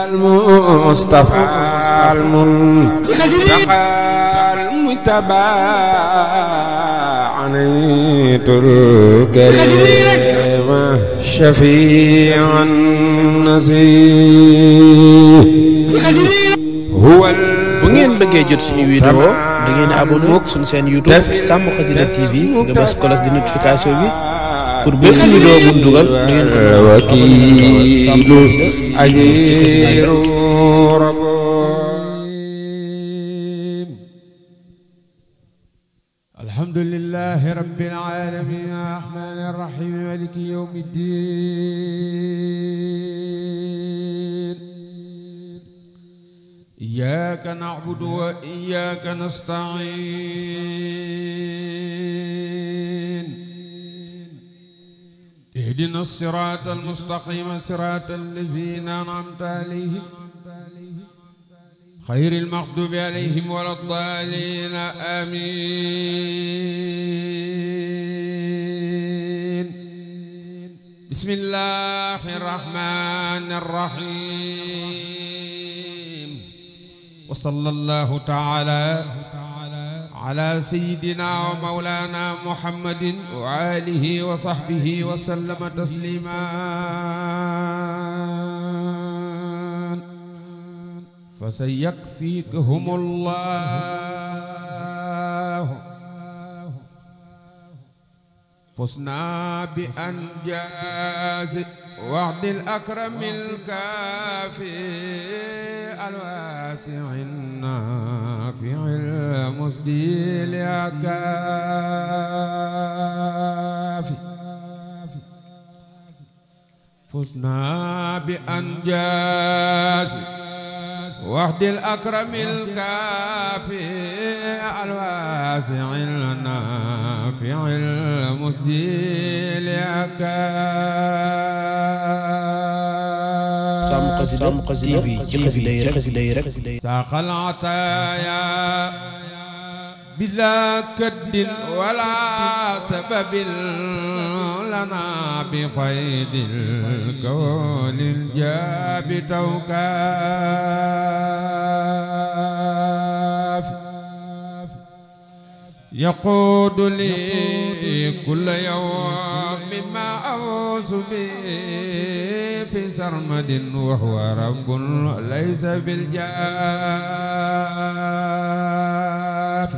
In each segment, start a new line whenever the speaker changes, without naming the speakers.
المصطفى المنتقى المجتبى عنيت الكريم شفيع النسيم هو
bu ngeen bëggee jot suñu vidéo da ngeen abonné suñu chaîne YouTube Sàmm Xasida TV nga bës cloche de notification bi pour bépp vidéo bu ñu dugal ngeen ko wakiilu ajiru
alhamdulillahi rabbil alamin arrahmanir rahim maliki yawmiddin iyyaka na'budu wa iyyaka nasta'in اهدنا الصراط المستقيم صراط الذين أنعمت عليهم خير المغضوب عليهم ولا الضالين آمين بسم الله الرحمن الرحيم وصلى الله تعالى على سيدنا ومولانا محمد وآله وصحبه وسلم تسليما فسيكفيكهم الله فزنا بأنجاز وعد الأكرم الكافي الواسع النافع المسدي لأكافي فزنا بأنجاز وعد الأكرم الكافي الواسع النافع المسدي لأكافي
Sàmm Xasida TV ci xasida yi rek
ساق العطايا بلا كد ولا سبب لنا بفيد الكون الجاب توكاف يقود لي كل يوم ما أوص به في سرمد وهو رب ليس بالجاف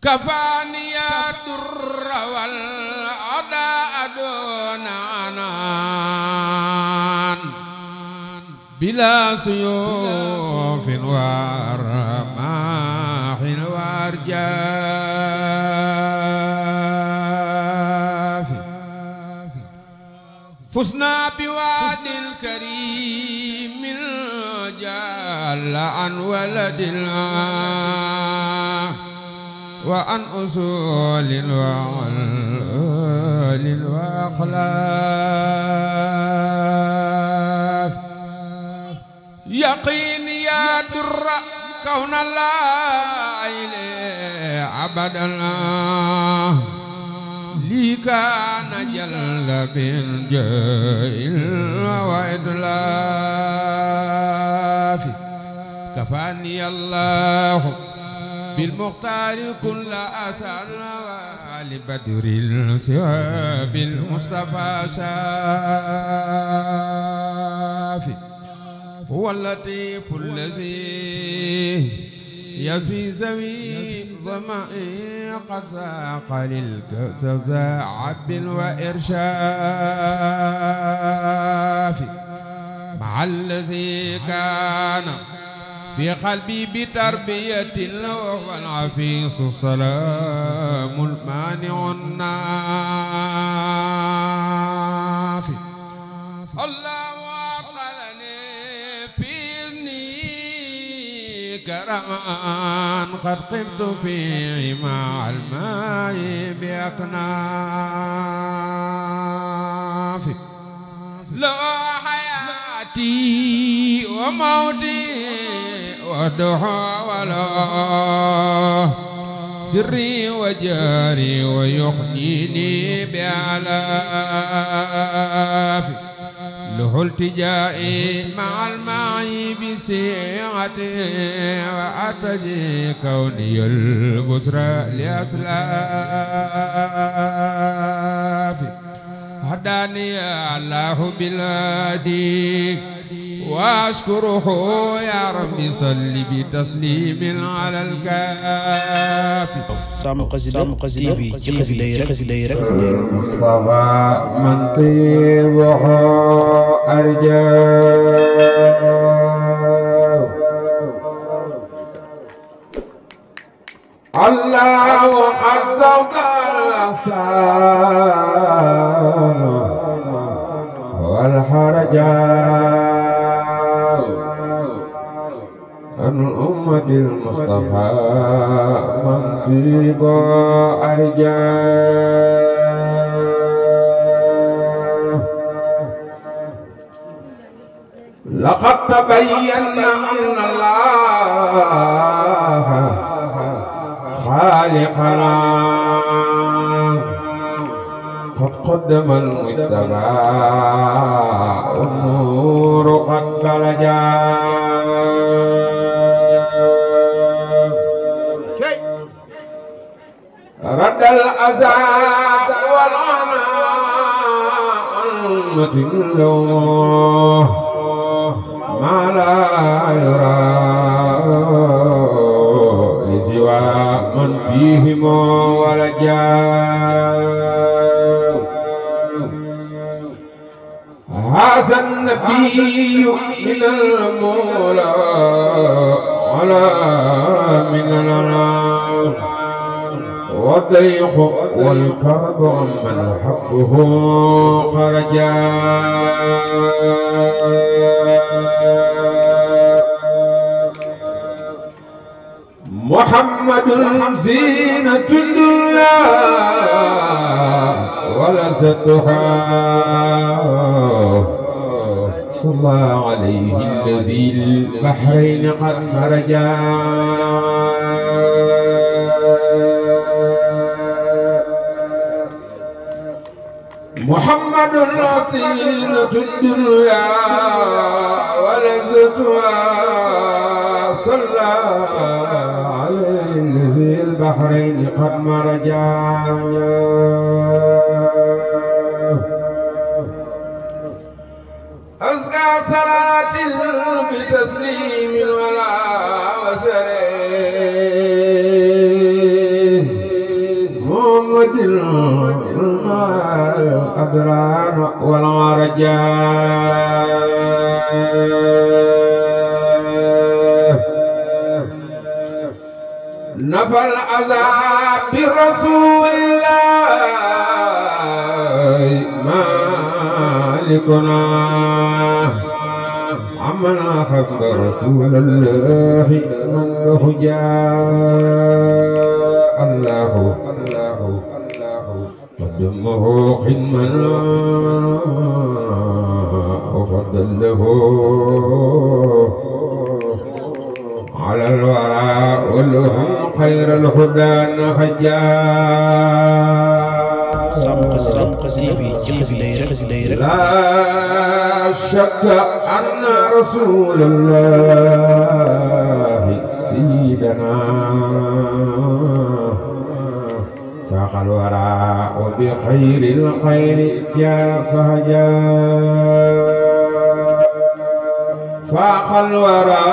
كفاني الدر والعداء دون عنان بلا سيوف ورماح وارجاف فزنا بوعد الكريم الجال عن ولد الله وعن أصول وعلال وأخلاف يقين يا در كون الله عبد الله لي كان جل بالجيل وإدلاف كفاني الله بالمختار كل أسر لبدر السواب المصطفى شافي هو اللطيف الذي يزوي زوي ظمئي قد ساق للكأس عبد وإرشاف مع الذي كان في قلبي بتربية وهو العفيص السلام المانع النافي الله أدخلني في إذني كرمان قد قمت فيه مع الماء بأكنافي لو حياتي وموتي ودها ولا سري وجاري ويحييني بآلاف له التجائي مع المعي بسيعته وأتجي كوني البشرى لأسلافي هداني الله بالهدي واشكره يا ربي صل بتسليم على الكافي
Sàmm Xasida TV ci xasida yi rek
المصطفى من طيبه أرجاه الله حسب الأحسان والحرجاء عن أمة المصطفى من طيب أرجاه لقد تبين أن الله خالقنا قد قدم المجتبى والنور قد بلجا رد الأذى والعناء أمة الله ما لا يرى لسوى من فيهم ولجا هذا النبي من المولى ولا من الأنام والضيق والكرب من حبه خرجا محمد زينة الدنيا ولذتها صلى عليه الذي البحرين قد مرجا محمد زينة الدنيا ولذتها صلى عليه الذي البحرين قد مرجا أزكى صلاة بتسليم ولا وسلام محمد الأدران والعرجاء نفى العذاب برسول الله مالكنا عمن أحب رسول الله من له جاء الله قدمه خدما وفضله على الورى ولهم خير الهدى نهجا
Sàmm Xasida TV ci xasida yi rek
لا شك أن رسول الله سيدنا فاق الورى وبخير الخير جاء فهجا فاق الورى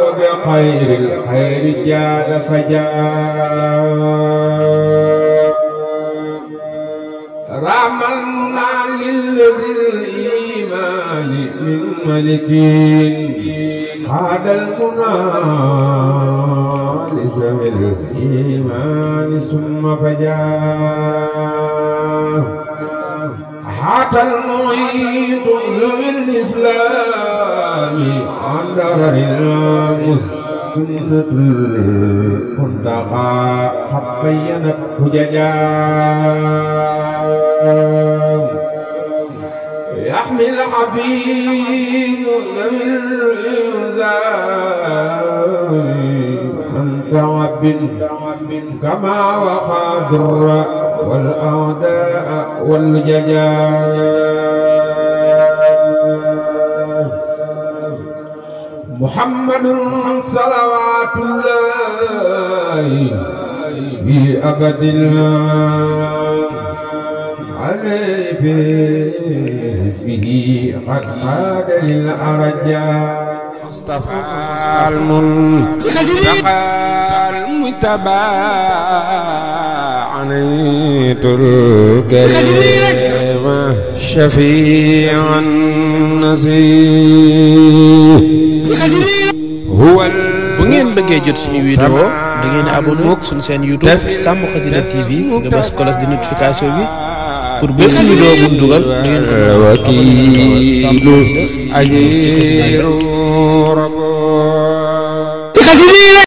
وبخير الخير جاء فجاء رام المنى للذي الإيمان من ملكين خاد المنى لذوي الإيمان ثم فجاء حات المعيط ذوي الإسلام عن درر سنة المنتقى قد بينت حججا يحمي الحبيب ذوي الإنزال عن تعب كما وخادر والأعداء والججا محمد صلوات الله في أبد عليه في اسمه قد قاد للأرجاء مصطفى المنتقى المتبع عنيت الكريم شفيع النصير هو
bu ngeen bëggee jot suñu vidéo da ngeen abonné suñu chaîne YouTube Sàmm Xasida TV nga bës cloche de notification bi pour bépp vidéo bu dugal da ngeen ko wakiilu ajiru